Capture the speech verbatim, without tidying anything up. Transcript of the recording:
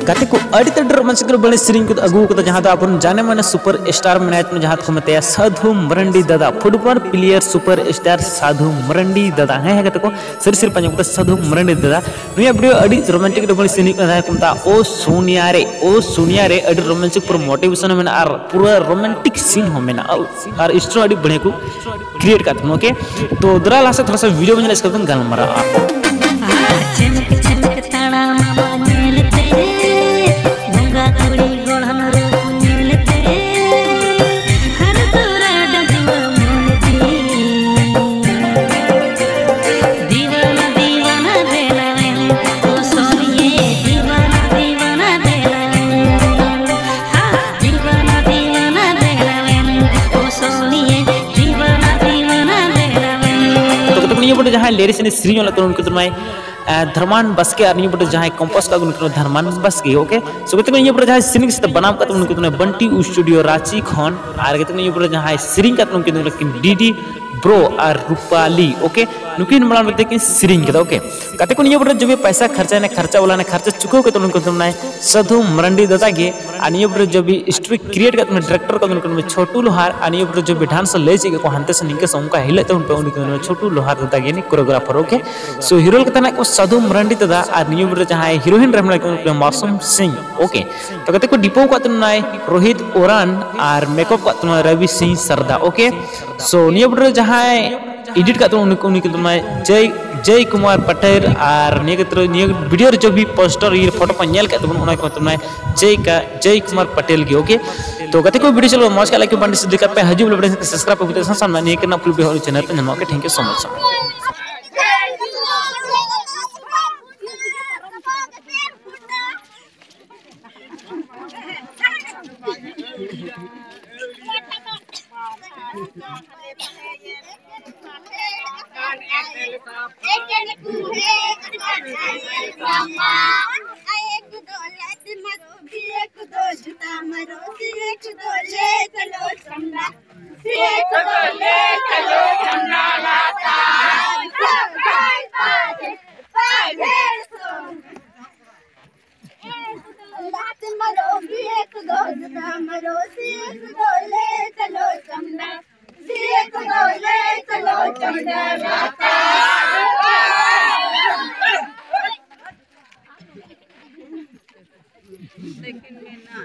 ᱜᱟᱛᱮ ᱠᱚ, ᱟᱹᱰᱤ ᱛᱮᱫ ᱨᱳᱢᱟᱱᱪᱚᱠᱚᱨ ᱵᱟᱹᱲᱤᱡ ᱥᱮᱨᱮᱧ ᱠᱚ ᱟᱹᱜᱩ ᱠᱟᱫᱟ, ᱡᱟᱦᱟᱸ ᱫᱚ ᱟᱵᱚᱨᱮᱱ ᱡᱟᱱᱮ ᱢᱟᱱᱮ ᱥᱩᱯᱟᱨ ᱥᱴᱟᱨ ᱢᱮᱱᱟᱭ ᱛᱟᱵᱚᱱᱟ, ᱡᱟᱦᱟᱸ ᱫᱚᱠᱚ ᱢᱮᱛᱟᱭᱟ ᱥᱟᱫᱷᱩ ᱢᱟᱨᱟᱱᱰᱤ ᱫᱟᱫᱟ, ᱯᱷᱩᱴᱵᱚᱞ ᱯᱞᱮᱭᱟᱨ ᱥᱩᱯᱟᱨ ᱥᱴᱟᱨ ᱥᱟᱫᱷᱩ ᱢᱟᱨᱟᱱᱰᱤ ᱫᱟᱫᱟ᱾ ᱦᱮᱸ, ᱦᱮᱸ ᱜᱟᱛᱮ ᱠᱚ, ᱥᱟᱹᱨᱤ ᱥᱟᱹᱨᱤ ᱯᱟᱸᱡᱟ ᱠᱚ ᱥᱟᱫᱷᱩ ᱢᱟᱨᱟᱱᱰᱤ ᱫᱟᱫᱟ᱾ ᱱᱩᱭᱟᱜ ᱵᱷᱤᱰᱤᱭᱳ ᱟᱹᱰᱤ ᱨᱳᱢᱟᱱᱴᱤᱠ ᱰᱚᱵᱚᱞ ᱥᱮᱨᱮᱧ ᱠᱟᱱᱟ, ᱡᱟᱦᱟᱸ ᱠᱚ ᱢᱮᱛᱟᱜᱼᱟ ᱳ ᱥᱳᱱᱤᱭᱟ ᱨᱮ, ᱳ ᱥᱳᱱᱤᱭᱟ ᱨᱮ᱾ ᱟᱹᱰᱤ ᱨᱳᱢᱟᱱᱪᱚᱠ, ᱯᱩᱨᱟᱹ ᱢᱳᱴᱤᱵᱷᱮᱥᱚᱱ ᱦᱚᱸ ᱢᱮᱱᱟᱜᱼᱟ ᱟᱨ ᱯᱩᱨᱟᱹ ᱨᱳᱢᱟᱱᱴᱤᱠ ᱥᱤᱱ ᱦᱚᱸ ᱢᱮᱱᱟᱜᱼᱟ ᱟᱨ ᱥᱴᱳᱨᱤ ᱟᱹᱰᱤ ᱵᱟᱲᱤᱭᱟ ᱠᱚ ᱠᱨᱤᱭᱮᱴ ᱠᱟᱫ ᱛᱟᱵᱚᱱᱟ᱾ ᱳᱠᱮ, ᱛᱚ ᱫᱮᱞᱟ ᱞᱟᱦᱟ ᱥᱮᱫ ᱛᱷᱚᱲᱟ ᱥᱟ ᱵᱷᱤᱰᱤᱭᱳ ᱵᱚᱱ ᱧᱮᱞ, ᱤᱥᱠᱮ ᱵᱟᱫ ᱜᱟᱞᱢᱟᱨᱟᱜᱼᱟ᱾ ᱪᱷᱮᱢᱠ ᱪᱷᱮᱢᱠ ᱛᱟᱲᱟᱢ ᱟᱢᱟᱜ ᱧᱮᱞᱛᱮ, ᱵᱚᱸᱜᱟ ᱠᱩᱲᱤ ᱜᱚᱲᱦᱚᱱ ᱨᱩᱯ ᱧᱮᱞᱛᱮ, ᱦᱟᱨ ᱛᱚᱨᱟ ᱰᱟᱹᱰᱩᱣᱟᱹ ᱢᱚᱱᱮ ᱛᱤᱧ᱾ ᱫᱤᱣᱟᱱᱟ ᱫᱤᱣᱟᱱᱟ ᱫᱮᱞᱟᱣᱮᱱ, ᱳ ᱥᱳᱱᱤᱭᱮ, ᱫᱤᱣᱟᱱᱟ ᱫᱤᱣᱟᱱᱟ ᱫᱮᱞᱟᱣᱮᱱ᱾ ᱦᱟ, ᱫᱤᱣᱟᱱᱟ ᱫᱤᱣᱟᱱᱟ ᱫᱮᱞᱟᱣᱮᱱ, ᱳ ᱥᱳᱱᱤᱭᱮ, ᱫᱤᱣᱟᱱᱟ ᱫᱤᱣᱟᱱᱟ ᱫᱮᱞᱟᱣᱮᱱ᱾ ᱛᱚ ᱠᱟᱛᱮ ᱱᱤᱭᱟᱹ ᱵᱚᱴᱮ ᱡᱟᱦᱟᱸᱭ ᱞᱤᱨᱤᱠᱥ ᱮ ᱥᱮᱨᱮᱧ ᱚᱞ ᱞᱮᱫ ᱛᱟᱵᱚᱱᱟ, ᱩᱱᱠᱩ ᱛᱟᱵᱚᱱᱟᱭ ᱟᱨ ᱫᱷᱚᱨᱢᱟᱱ ᱵᱟᱥᱠᱮ, ᱟᱨ ᱱᱤᱭᱟᱹ ᱵᱚᱴᱮ ᱡᱟᱦᱟᱸᱭ ᱠᱚᱢᱯᱳᱡᱽ ᱠᱟᱜ ᱩᱱᱤ ᱠᱟᱱᱟ ᱫᱷᱚᱨᱢᱟᱱ ᱵᱟᱥᱠᱮ᱾ ᱳᱠᱮ, ᱥᱚᱸᱜᱮ ᱛᱮ ᱱᱤᱭᱟᱹ ᱵᱚᱴᱮ ᱡᱟᱦᱟᱸᱭ ᱥᱮᱨᱮᱧ ᱥᱮ ᱵᱟᱱᱟᱢ ᱠᱟᱜ ᱩᱱᱠᱩ ᱠᱟᱱᱟ ᱵᱟᱱᱴᱤ ᱥᱴᱩᱰᱤᱭᱳ ᱨᱟᱸᱪᱤ ᱠᱷᱚᱱ, ᱟᱨ ᱠᱟᱛᱮ ᱱᱤᱭᱟᱹ ᱵᱚᱴᱮ ᱡᱟᱦᱟᱸᱭ ᱥᱮᱨᱮᱧ ᱠᱟᱜ ᱩᱱᱠᱩ ᱠᱟᱱᱟ ᱰᱤ ᱰᱤ ᱵᱨᱳ ᱟᱨ ᱨᱩᱯᱟᱞᱤ᱾ ᱳᱠᱮ, ᱱᱩᱠᱤᱱ ᱢᱟᱲᱟᱝ ᱨᱮ ᱠᱤᱱ ᱥᱮᱨᱮᱧ ᱠᱟᱫᱟ᱾ ᱳᱠᱮ, ᱠᱟᱛᱮ ᱠᱚ ᱱᱤᱭᱟᱹ ᱵᱚᱴᱮ ᱡᱚᱵᱤ ᱯᱟᱭᱥᱟ ᱠᱷᱟᱨᱪᱟ ᱱᱟ ᱠᱷᱟᱨᱪᱟ ᱣᱟᱞᱟ ᱱᱟ ᱠᱷᱟᱨᱪᱟ ᱪᱩᱠᱟᱹᱣ ᱠᱟᱛᱮ ᱩᱱᱠᱩ ᱠᱟᱱᱟᱭ ᱥᱟᱫᱷᱩ ᱢᱟᱨᱟᱱᱰᱤ ᱫᱟᱫᱟ ᱜᱮ, ᱟᱨ ᱱᱤᱭᱟᱹ ᱵᱚᱴᱮ ᱡᱚᱵᱤ ᱥᱴᱳᱨᱤ ᱠᱨᱤᱭᱮᱴ ᱠᱟᱜ ᱩᱱᱠᱩ ᱪᱷᱳᱴᱩ ᱞᱳᱦᱟᱨ, ᱟᱨ ᱱᱤᱭᱟᱹ ᱵᱚᱴᱮ ᱡᱚᱵᱤ ᱰᱟᱱᱥ ᱞᱟᱹᱭ ᱪᱮᱫ ᱠᱚ ᱦᱟᱱᱛᱮ ᱥᱮ ᱱᱤᱝᱠᱟᱹ ᱥᱮ ᱚᱱᱠᱟ ᱦᱤᱞᱟᱹᱜ ᱛᱮ ᱩᱱᱠᱩ ᱩᱱᱠᱩ ᱪᱷᱳᱴᱩ ᱞᱳᱦᱟᱨ ᱫᱟᱫᱟ ᱜᱮ ᱱᱤ ᱠᱳᱨᱤᱭᱳᱜᱨᱟᱯᱷᱟᱨ᱾ ᱳᱠᱮ, ᱥᱳ ᱦᱤᱨᱳ ᱞᱮᱠᱟᱛᱮ ᱢᱮᱱᱟᱜ ᱠᱚ ᱥᱟᱫᱷᱩ ᱢᱟᱨᱟᱱᱰᱤ ᱫᱟᱫᱟ, ᱟᱨ ᱱᱤᱭᱟᱹ ᱵᱚᱴᱮ ᱡᱟᱦᱟᱸᱭ ᱦᱤᱨᱳᱭᱤᱱ ᱨᱮ ᱢᱮᱱᱟᱜ ᱠᱤᱱᱟ ᱢᱟᱥᱩᱢ ᱥᱤᱝ᱾ ᱳᱠᱮ, ᱛᱚ ᱠᱟᱛᱮ ᱠᱚ ᱰᱤᱯᱳ ᱠᱟᱜ ᱛᱟᱵᱚᱱᱟᱭ ᱨᱳᱦᱤᱛ ᱳᱨᱟᱱ, ᱟᱨ ᱢᱮᱠᱟᱯ ᱠᱟᱜ ᱛᱟᱵᱚᱱᱟᱭ ᱨᱚᱵᱤ ᱥᱤᱝ ᱥᱟᱨᱫᱟ᱾ ᱳᱠᱮ, ᱥᱳ ᱱᱤᱭᱟᱹ ᱵᱚᱴᱮ ᱡᱟᱦᱟᱸᱭ ᱮᱰᱤᱴ ᱠᱟᱜ ᱛᱟᱵᱚᱱᱟ ᱩᱱᱤ, ᱩᱱᱤ ᱠᱚ ᱛᱟᱵᱚᱱᱟᱭ ᱡᱚᱭ, ᱡᱚᱭ ᱠᱩᱢᱟᱨ ᱯᱟᱴᱮᱞ, ᱟᱨ ᱱᱤᱭᱟᱹ ᱠᱷᱮᱛᱨᱮ ᱱᱤᱭᱟᱹ ᱵᱷᱤᱰᱤᱭᱳ ᱨᱮ ᱡᱚᱵᱤ ᱯᱳᱥᱴᱟᱨ ᱤᱭᱟᱹ ᱯᱷᱳᱴᱳ ᱠᱚ ᱧᱮᱞ ᱠᱟᱜ ᱛᱟᱵᱚᱱᱟ ᱚᱱᱟ ᱠᱚ ᱛᱟᱵᱚᱱᱟᱭ ᱡᱚᱭ ᱠᱟ, ᱡᱚᱭ ᱠᱩᱢᱟᱨ ᱯᱟᱴᱮᱞ ᱜᱮ᱾ ᱳᱠᱮ, ᱛᱚ ᱜᱟᱛᱮ ᱠᱚ ᱵᱷᱤᱰᱤᱭᱳ ᱪᱟᱞᱟᱣ ᱢᱚᱡᱽ ᱠᱟᱜ ᱞᱟᱭᱤᱠ ᱠᱚ ᱵᱟᱱᱰᱤ ᱥᱤᱫᱷᱤ ᱠᱟᱯᱮ ᱦᱤᱡᱩᱜ ᱵᱚᱞᱮ ᱥᱟᱵᱥᱠᱨᱟᱭᱤᱵ ᱯᱮ ᱥᱟᱱᱥᱟᱱ ᱱᱤᱭᱟᱹ ᱠᱟᱱᱟ ᱯᱷᱩᱞ ᱵᱤᱦᱟᱨ ᱪᱮᱱᱮᱞ ᱯᱮ ᱧᱟᱢᱚᱜ᱾ ᱳᱠᱮ, ᱴᱷᱮᱝᱠ ᱭᱩ ᱥᱳ ᱢᱟᱪ᱾ ᱞᱮᱠᱤᱱ ᱢᱮᱱᱟ᱾